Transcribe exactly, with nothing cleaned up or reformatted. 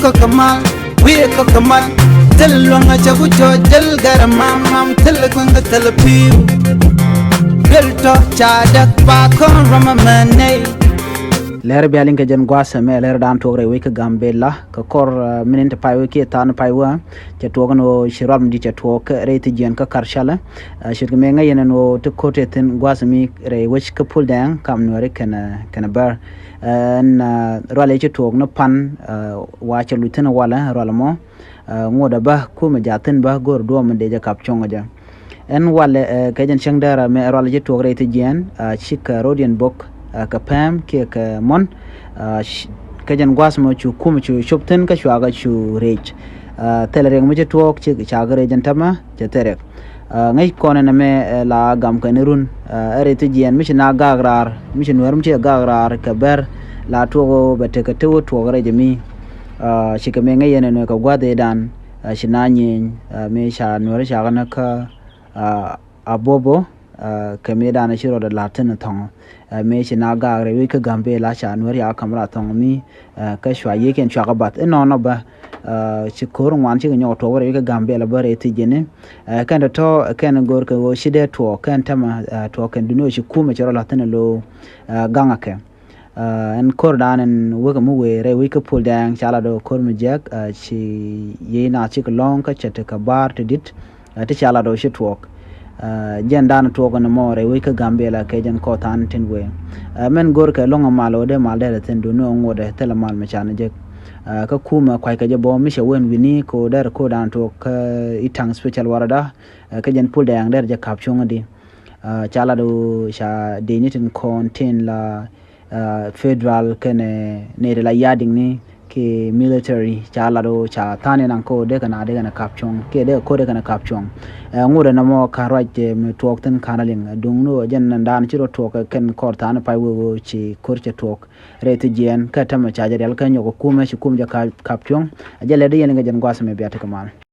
Kɔk kɛ mal, wi̱i̱ kɔk kɛ mal. Thil luäŋ a cɛ ku cɔ jäl gɛr mam mam, thil kueŋ kɛ thil pi̱i̱u. Duel tɔ ca däk ba kɔn rɔm a mɛ nɛy. Lɛr bia liŋ kɛ jɛn gua̱a̱th ɛmɛ, lɛr dan tuɔk rɛy wec kä Gambɛla kɛ kɔr, eh, minin ti pay wec kiɛ than pay wec. Cɛ tuɔk ni ɣöö ci rual mi di̱t cɛ tuɔk rɛy thi jiɛn kä kar calɛ. Eh, ce̱tkɛ mëë ŋäc yɛn ɛn ɣöö ti ko̱t ɛ thi̱n gua̱a̱th mi rɛy wec kä Puldɛɛŋ kam Nuɛri kɛnɛ, kɛnɛ Bär. Eh, ɛn, eh, rual ɛ ci tuɔk ni pan, eh, wa cɛ luc thi̱n walɛ rual mɔ. Eh, ŋuɔ̱t ɛ bä kumɛ ja̱ thi̱n bä go̱r duɔ̱ɔ̱m mi dee jɛ kap cuɔ̱ŋ jɛ. Ɛn walɛ, eh, kɛ jɛn cäŋ dɛrɛ mɛ rual ɛ ci tuɔk rɛy thi jiɛn, eh, cikɛ rodiɛn bok, eh, kɛ pɛm kiɛ kɛ mɔn. Eh, ci-, kɛ jɛn gua̱a̱th mɔ cu kumɛ cu cop thi̱n kä cuakä cu rɛc. Eh, thilɛ riɛk mi ci tuɔk ci cakä rɛc ɛn tämɛ cɛ thil riɛk. Ah, ŋäc kɔn ɛn ɛmɛ, eh, la gam kɛn run, ah, ɛ rɛy thi jiɛn mi ci na gak raar, mi ci Nuɛr mi ci gak raar kɛ Bär la tuɔk ɣöö bɛ tekɛ te wä tuɔk rɛc ɛmi. Ah, cikɛ mëë ŋäc yɛn ɛn ɛ kɛ gua̱th ëëdan, ah, ci na nyieny, ah, mëë ca Nuɛr ca kɛ näk kä, ah, Abobo, ah, kɛ mëëdan ci rɔɔdɛ la̱t thi̱n thɔ̱ŋ. Eh, mëë ci na gaak rɛy wec kä Gambɛla ca Nuɛr ca ka̱m raar thɔ̱ŋ mi, eh, kä cua yiëëkiɛn cua kɛ bath. Inɔnɔ bä, eh, ci ko̱r ŋuan cikɛ nyɔk tuɔk rɛy wec kä Gambɛla bä rɛy thi jiɛni. Eh, kɛn tɔ̱tɔ̱, eh, kɛn go̱r kɛ ɣöö ci dee tuɔɔk kɛn tämɛ, eh, tuɔɔk kɛn duni ɣöö ci kumɛ ci rɔ la̱th thi̱n lo̱o̱, eh, gaŋɛ kɛ. Eh, ɛn ko̱r dan ɛn wekɛ mi wëë rɛy wec kä Puldɛɛŋ ca lat ɣöö ko̱r mi jiäk, eh, ci yiëë naath cikɛ lɔ̱ŋ kä cɛ tekɛ baar ti di̱t. Eh, ti ca lat ɣöö ci tuɔɔk. Eh, jɛn dan tuɔɔk ɛn mɔ rɛy wec kä Gambɛla kɛ jɛn kɔɔth than tin wëë. Eh, mɛn go̱r kɛ lɔ̱ŋ ɛ mal ɣöö dee mal dee rɛ thi̱n duni ɣöö ŋuɔ̱t ɛ thilɛ mal mi can jek. Eh, kä kumɛ kua̱ckɛ jɛ bɔ mi cɛ wen wi̱ni kɛ ɣöö dee rɛ ko̱r dan tuɔɔk kä Itaŋ special warada. Eh, kä jɛn Puldɛɛŋ dee rɛ jɛ kap cuɔ̱ŋ di. Ah, ca lat ɣöö ca dee ni tin kɔn tin la, ah, federal kɛnɛ nɛy ti la ya̱di̱ŋni kɛ military ca lat ɣöö ca tha̱a̱n in aŋ ko̱r dee kɛn a dee kɛn a kap cuɔ̱ŋ kiɛ dee ko̱r dee kɛn a kap cuɔ̱ŋ. Eh, ŋut ɛn ɛmɔ ka̱n ruac, eh, mi tuɔɔk thi̱n ka̱n a liŋ duŋni ɣöö jɛn ɛn dan ci rɔ tuɔɔk kɛ kɛn kɔr tha̱a̱n pay wek ɣöö ci ko̱r cɛ tuɔɔk rɛy thi jiɛn kä tämɛ ca jɛ rial kä nyɔk ɛ kumɛ ci kumɛ jɛ kap, kap cuɔ̱ŋ. A jɛ lɛ dee yɛn liŋ kɛ jɛn gua̱a̱th ɛmɛ bia tekɛ mal.